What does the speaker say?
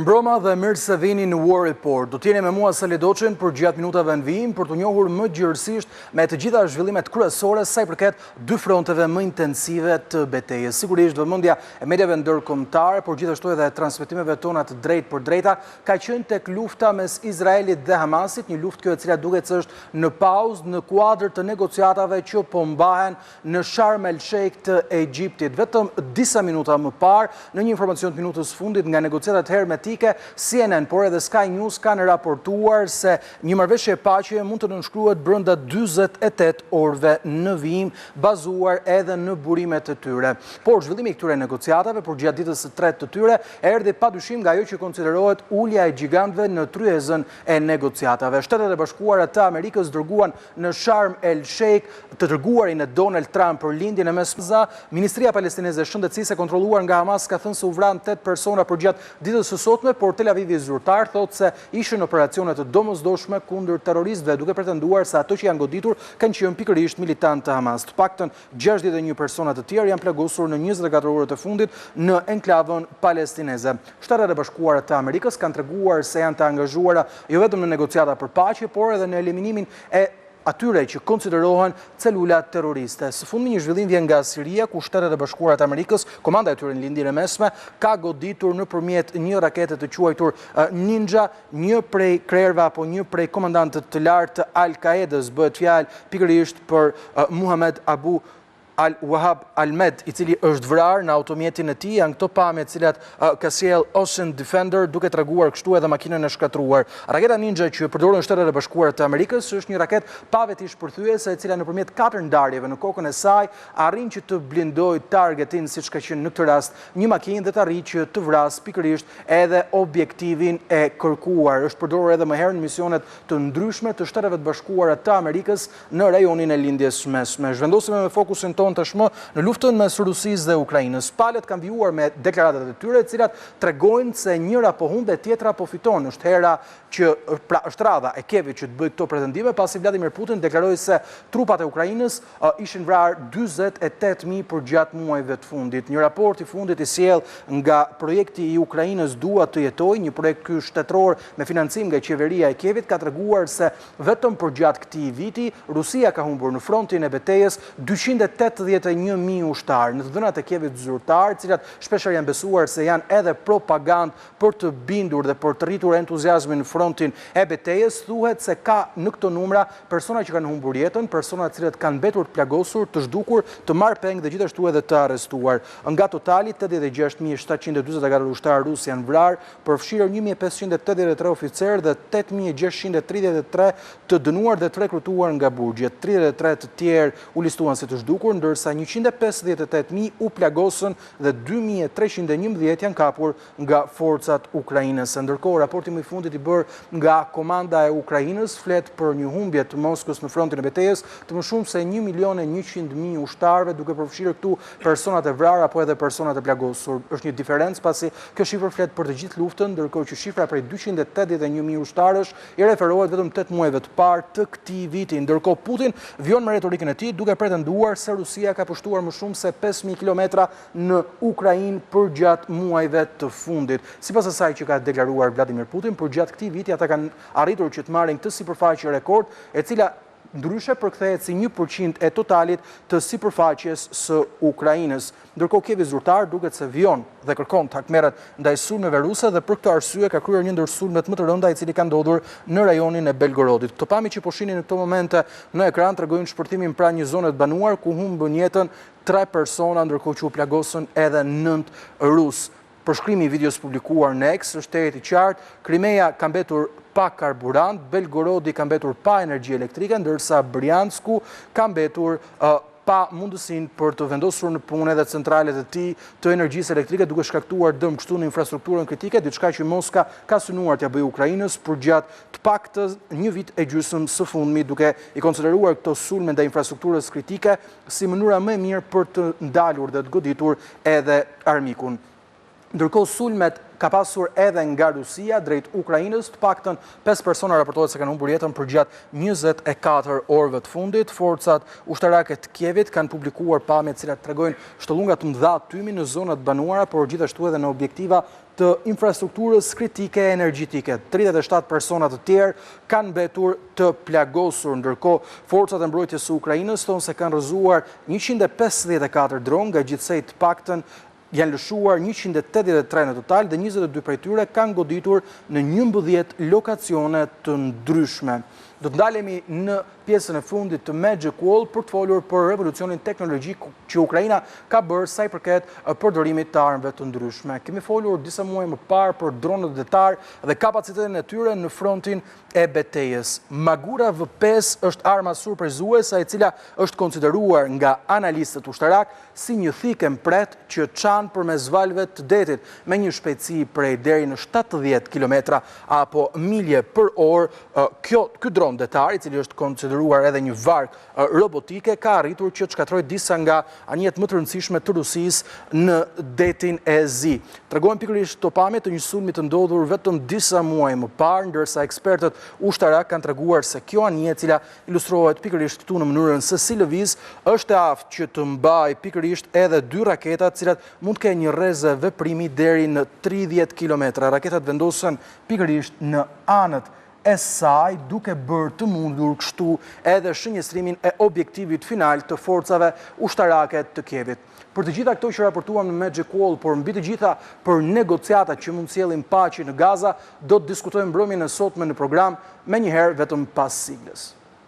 Mirëmbrëma dhe mirë se vini në War Report. Do të jeni me mua Sali Doçin përgjatë minutave në vijim për t'u njohur më gjerësisht me të gjitha zhvillimet kryesore sa i përket dy fronteve më intensive të betejës. Sigurisht vëmendja e mediave ndërkombëtare, por gjithashtu edhe e transmetimeve tona të drejtpërdrejta, ka qenë tek lufta mes Izraelit dhe Hamasit, një luftë kjo e cila duket se është në pauzë në kuadër të negociatave që po mbahen në Sharm el Sheikh të Egjiptit. Vetëm disa minuta më parë, në një informacion të minutës së fundit nga negociatat hermetike, CNN, por edhe Sky News kanë raportuar se një marrëveshje paqeje mund të nënshkruhet brenda 48 orëve në vijim, bazuar edhe në burimet e tyre. Por zhvillimi i këtyre negociatave përgjatë ditës së tretë të tyre erdhi padyshim nga ajo që konsiderohet ulja e gjigantëve në tryezën e negociatave. Shtetet e Bashkuara të Amerikës dërguan në Sharm el Sheikh, të dërguarin e Donald Trump për Lindjen e Mesme. Ministria Palestineze e Shëndetësisë e kontrolluar nga Hamas ka thënë se u vranë 8 persona përgjatë ditës së sotme, por Tel Avivi zyrtar thotë se ishin operacione të domosdoshme kundër terroristëve, duke pretenduar se ato që janë goditur kanë qenë pikërisht militantë të Hamas. Të paktën 61 persona të tjerë janë plagosur në 24 orët e fundit në enklavën palestineze. Shtetet e Bashkuara të Amerikës kanë treguar se janë të angazhuara jo vetëm në negociata për paqe, por edhe në eliminimin e atyre që konsiderohen celula terroriste. Së fundmi një zhvillim vjen nga Siria, ku Shtetet e Bashkuara të Amerikës, komanda e tyre në Lindjen e Mesme, ka goditur nëpërmjet një rakete të quajtur Ninja, një prej krerëve apo një prej komandantëve të lartë të Al-Qaedës, bëhet fjalë pikërisht për Muhamed Abu Al-Wahab Al-Med, i cili është vrarë në automjetin e tij, janë këto pamje të cilat ka sjellë Ocean Defender, duke treguar kështu edhe makinën e shkatërruar. Raketa Ninja që përdoren Shtetet e Bashkuara të Amerikës është një raketë pa veti shpërthyese e cila nëpërmjet katër ndarjeve në kokën e saj arrin që të blindojë targetin siç ka qenë në këtë rast një makinë dhe të arrijë që të vrasë pikërisht edhe objektivin e kërkuar. Është përdorur edhe më herë në misionet të ndryshme të Shteteve të Bashkuara të Amerikës në rajonin e Lindjes së Mesme. Zhvendosemi me fokusin tonë tashmë në luftën mes Rusisë dhe Ukrainës. Palët kanë vijuar me deklaratat e tyre, të cilat tregojnë se njëra po humb e tjetra po fiton. Është hera që pra është radha e Kievit që të bëjë këto pretendime, pasi Vladimir Putin deklaroi se trupat e Ukrainës ishin vrarë 48.000 përgjatë muajve të fundit. Një raport i fundit i sjellë nga projekti i Ukrainës Dua të jetoj, një projekt ky shtetëror me financim nga qeveria e Kievit, ka treguar se Vetëm përgjatë këtij viti, Rusia ka humbur në frontin e betejës 281.000 ushtarë. Në të dhënat e Kievit zyrtar, të cilat shpeshherë janë besuar se janë edhe propagandë për të bindur dhe për të rritur entuziazmin në frontin e betejës, thuhet se ka në këto numra persona që kanë humbur jetën, persona të cilët kanë mbetur të plagosur, të zhdukur, të marrë peng dhe gjithashtu edhe të arrestuar. Nga totali, 86.744 ushtarë rusë janë vrarë, përfshirë 1583 oficerë dhe 8633 të dënuar dhe të rekrutuar nga burgjet. 33 të tjerë u listuan si të zhdukur, ndërsa 158.000 u plagosën dhe 2311 janë kapur nga forcat ukrainase. Ndërkohë, raporti më i fundit i bërë nga komanda e Ukrainës flet për një humbje të Moskës në frontin e betejës të më shumë se 1 milion e 100.000 ushtarëve, duke përfshirë këtu personat e vrarë apo edhe personat e plagosur. Është një diferencë pasi kjo shifër flet për të gjithë luftën, ndërkohë që shifra prej 281.000 ushtarësh i referohet vetëm 8 muajve të parë të këtij viti. Ndërkohë Putin vijon me retorikën e tij duke pretenduar se Rusia ka pushtuar më shumë se 5000 kilometra në Ukrainë përgjatë muajve të fundit. Sipas asaj që ka deklaruar Vladimir Putin, përgjatë këtij viti ata kanë arritur që të marrin këtë sipërfaqe rekord, e cila ndryshe përkthehet si 1% e totalit të sipërfaqes së Ukrainës. Ndërkohë Kievi zyrtar duket se vijon dhe kërkon të hakmerret ndaj sulmeve ruse dhe për këtë arsye ka kryer një ndër sulmet më të rënda i cili ka ndodhur në rajonin e Belgorodit. Këto pamje që po shihni në këto momente në ekran tregojnë shpërthimin pranë një zone të banuar ku humbën jetën 3 persona ndërkohë që u plagosën edhe 9 rusë. Përshkrimi i videos publikuar në X është tejet i qartë, Krimeja ka mbetur pa karburant, Belgorodi ka mbetur pa energji elektrike, ndërsa Bryansku ka mbetur pa mundësinë për të vendosur në punë edhe centralet e tij të energjisë elektrike, duke shkaktuar dëm kështu në infrastrukturën kritike, diçka që Moska ka synuar t'ia bëjë Ukrainës përgjatë të paktën një vit e gjysmë së fundmi, duke i konsideruar këto sulme ndaj infrastrukturës kritike si mënyra më e mirë për të ndalur dhe të goditur edhe armikun. Ndërkohë sulmet ka pasur edhe nga Rusia drejt Ukrainës, të paktën 5 persona raportohet se kanë humbur jetën përgjatë 24 orëve të fundit. Forcat ushtarake të Kievit kanë publikuar pamje të cilat tregojnë shtëllunga të mëdha tymi në zona të banuara, por gjithashtu edhe në objektiva të infrastrukturës kritike energjitike. 37 persona të tjerë kanë mbetur të plagosur. Ndërkohë, forcat e mbrojtjes së Ukrainës thonë se kanë rrëzuar 154 dronë, nga gjithsej të paktën janë lëshuar 183 në total dhe 22 prej tyre kanë goditur në 11 lokacione të ndryshme. Do të ndalemi në pjesën e fundit të Magic Wall për të folur për revolucionin teknologjik që Ukraina ka bërë sa i përket përdorimit të armëve të ndryshme. Kemi folur disa muaj më parë për dronët detarë dhe kapacitetin e tyre në frontin e betejës. Magura V5 është arma surprizuese e cila është konsideruar nga analistët ushtarakë si një thikë e mprehtë që çan përmes valëve të detit me një shpejtësi prej deri në 70 kilometra apo milje për orë. Kjo, ky dron detar, i cili është konsideruar edhe një varkë robotike, ka arritur që të shkatërrojë disa nga anijet më të rëndësishme të Rusisë në detin e Zi. Tregojnë pikërisht këto pamje të një sulmi të ndodhur vetëm disa muaj më parë, ndërsa ekspertët ushtarakë kanë treguar se kjo anije e cila Ilustrohet pikërisht këtu në mënyrën se si lëviz, është e aftë që të mbajë pikërisht edhe dy raketa, të cilat mund të kenë një rreze veprimi deri në 30 kilometra. Raketat vendosen pikërisht në anët e saj, duke bërë të mundur kështu edhe shënjestrimin e objektivit final të forcave ushtarake të Kievit. Për të gjitha këto që raportuam në Magic Wall, por mbi të gjitha për negociatat që mund të sjellin paqe në Gaza, do të diskutojmë mbrëmjen e sotme në program, menjëherë vetëm pas siglës.